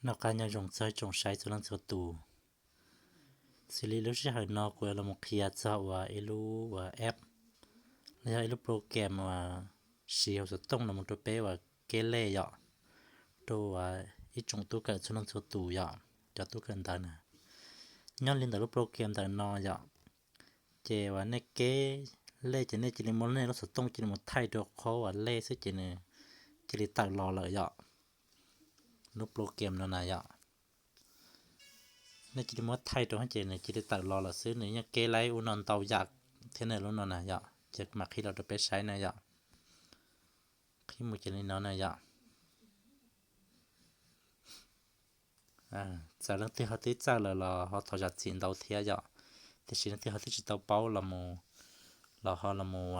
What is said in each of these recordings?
Noj qab nyob zoo txog ib tsoom saib txhua leej txhua tus. Xws li lub sij hawm no kuv yuav los qhia txog uas ib lub uas app los yog ib lub program uas siv hauv xov tooj los rau peb uas keb lej yom, rau uas ib tsoom tub kawm txhua leej txhua tus yom, cov tub kawm ntawv na. Nyob li ntawm lub program ntawm no yom, ces uas nej keb lej ces nej cia li muab nej lub xov tooj cia li mus thaij rau qhov uas lej xwb ces nws cia li tawm los lawm yom. Lub program no na yom, nej cia li muab thaij rau ces nws cia li tawm los lawm xwb, nws yeej keb laib ua no ntau yam thiab na lub no na yom, ces mam qhib los rau peb saib na yom. Qhib mus ces li no na yom. Txawm leej twg ho twb txawj lawm los ho thov zam txim ntau thiab yom, tiam sis leej twg ho twb tsis tau paub los mus, los ho los mus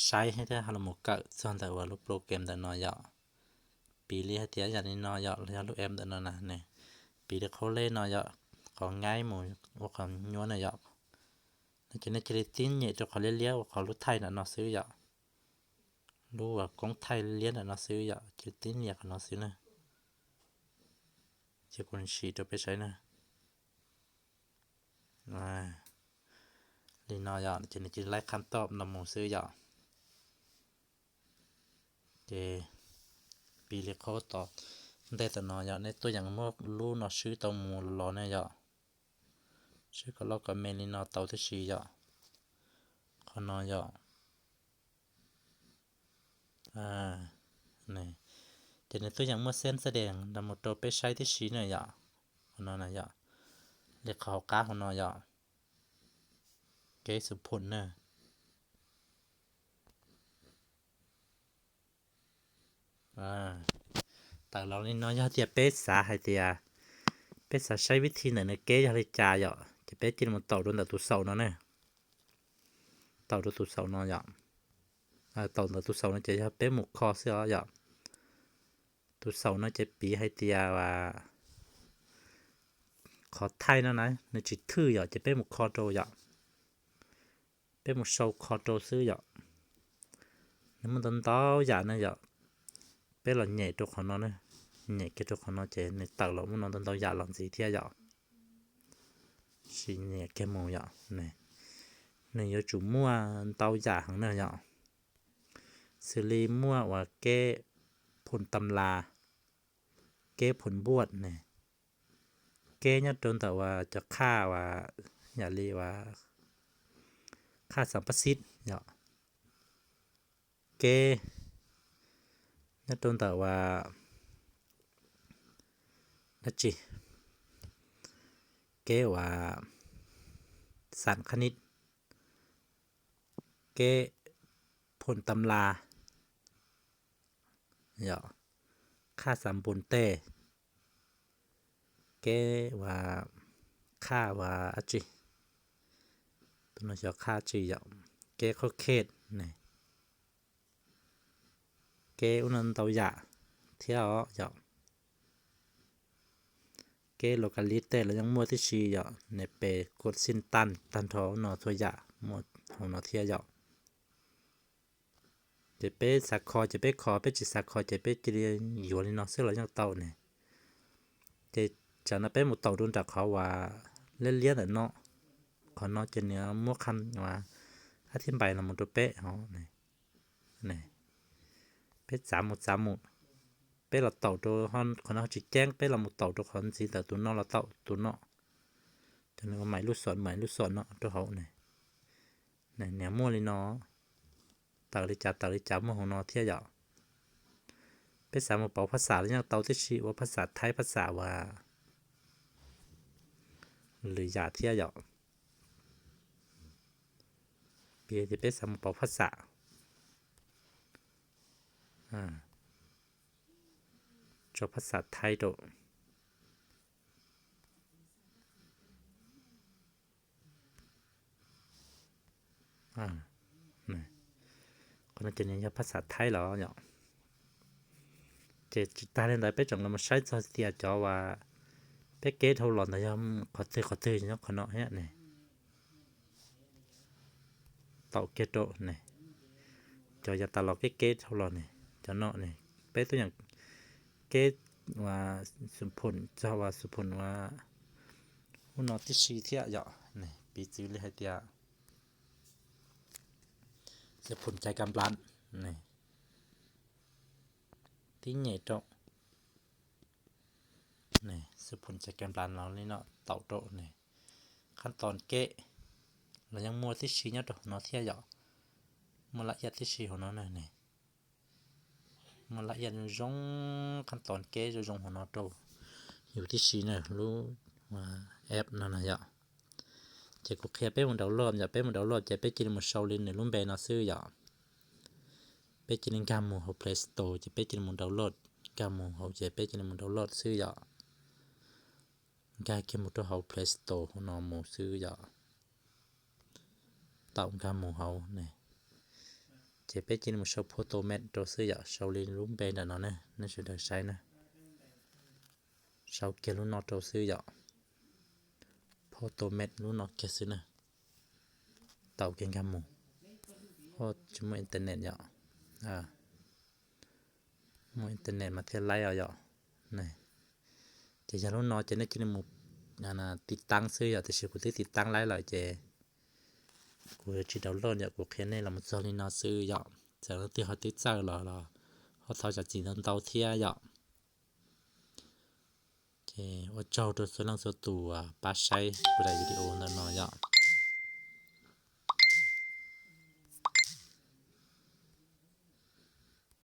saib thiab ho los mus kawm txog ntawm uas lub program ntawm no yom. Piv li hais tias yam li no yom, los yog lub app ntawm no na, piv li qhov lej no yom, qhov ngaib mus ua qhov nyuaj na yom, no ces nej cia li tib nyem rau qhov liab liab uas qhov lub thaij ntawm no xwb yom. Lub uas koob thaij liab ntawm no xwb yom, cia li tib nyem qhov no xwb na. Ces kuv sim rau peb saib na. Li no yom, ces nws cia li laib qhab toj no mus xwb yom. Ces piv li qhov tom ntej tom no yom, nej tuaj yeem muab lub no swb tau mus los los ne yom. Swb kom loj kom me li no tau tib si yom. Qhov no yom. Ces nws tuaj yeem muaj xeeb xab dees los mus rau peb saib tib si na yom. Qhov no na yom, li qhov hauv qab hauv no yom, keb xu phum na. Tawm los li no yog tias peb xav hais tias peb xav saib vib thi ntawm nws keb yog li cas yom, ces peb cia li mus taum rau ntawm tus xaum no ne. Taum rau tus xaum no yom. Taum ntawm tus xaum no ces yog peb mus kho xwb os yom. Tus xaum no ces piv hais tias qhov thaij no na nws tsis thwj yom, ces peb mus kho rau yom. Peb mus sau kho rau xwb yom. Nws muaj ntau ntau yam na yom. Peb los nyem rau qhov no, nyem kiag rau qhov no ces nws tawm los muaj no ntau ntau yam los ntxiv thiab yom. Sim nyem kiag mus yom. Nws yuav tsum muaj ntau yam heev na yom. Xws li muaj uas keb phum tam las, keb phum npuaj ne, keb nyob rau ntawm uas cov qhaj uas yam li uas qhaj xam pab xib yom, keb nyob rau ntawm uas dab tsi, keb uas xam qhaj nib, keb phum tam las, yom, qhaj xam npun tej, keb uas qhaj uas dab tsi, tus no xyov qhaj tsi yom, keb qhaub khej ne, keb ub no ntau yam thiab os yom. Keb locality los yeej muaj tib si yom, ne pes kuv xij tag tag nrho no txhua yam muaj hauv no thiab yom. Ces peb xav kho ces peb kho, peb tsis xav kho ces peb cia li yuav li no xwb los yeej tau ne. Ces tsam no peb mus taum rau nram qhov uas liab liab ntawm no, qhov no ces nws muab qhaj uas hab thib npais los mus rau peb hov. Peb txav mus txav mus, peb los taum rau qhov no tsis ceeb, peb los mus taum rau qhov ntxiv ntawm tus no los tau tus no. Cov nws ua mais lub xom mais lub xom no rau hauv ne. Niam muaj li no, tawm li cas tawm li cas muaj hauv no thiab yom. Peb xav mus pauv phaj xam los yeej tau tib si, ua phaj xam thaib phaj xam uas lwm yam thiab yom. Piv tias peb xav mus pauv phaj xam, tso phaj xam thaib rau. Qhov no ces nws yog phaj xam thaib los yom. Ces tsis tag li ntawd peb tseem los saib txog tias cov uas peb keb dhau los ntawd yog qhov twg qhov twg nyob qhov no thiab ne. Taum kiag rau ne, cov yav tas los keb keb dhau los ne, cov no ne, peb tuaj yeem keb uas xu phoom txog uas xu phoom uas ub no tib si thiab yom. Piv txwv li hais tias xu phoom cais kas nplas, tib nyem rau xu phoom cais kas nplas no li no tau rau ne. Qhab tos keb los yeej muaj tib si nyob rau hauv no thiab yom. Muaj laj iab tib si hauv no na ne. Muaj laj iab zoo zoo, qhab tos keb zoo zoo hauv no rau yus tib si na, lub app no na yom. Ces kuv qhia peb mus download yom, peb mus download ces peb cia li mus sau li nws lub npe no xwb yom. Peb cia li nkag mus hauv Play Store ces peb cia li mus download, nkag mus hauv ces peb cia li mus download xwb yom. Nkag kiag mus rau hauv Play Store hauv no mus xwb yom. Tau nkag mus hauv ne, ces peb cia li mus sau Photomath rau xwb yom, sau li lub npe nram no ne, nej sawv daws saib na. Sau kiag lub no rau xwb yom. Photomath lub no kiag xwb na. Tau kiag nkag mus. Tsis muaj internet yom. Muaj internet mas thiaj laib os yom. Ces yog lub no ces nej cia li mus tiv taab xwb yom, tiam sis kuv twb tiv taab laib lawm ces kuv tsis download yom, kuv qhia nej los mus txog li no xwb yom. Txawm leej twg ho twb txawj los los ho thov zam txim ntau ntau thiab yom. Ces ua tsaug rau txhua leej txhua tus pab saib kuv daim video ntawm no yom.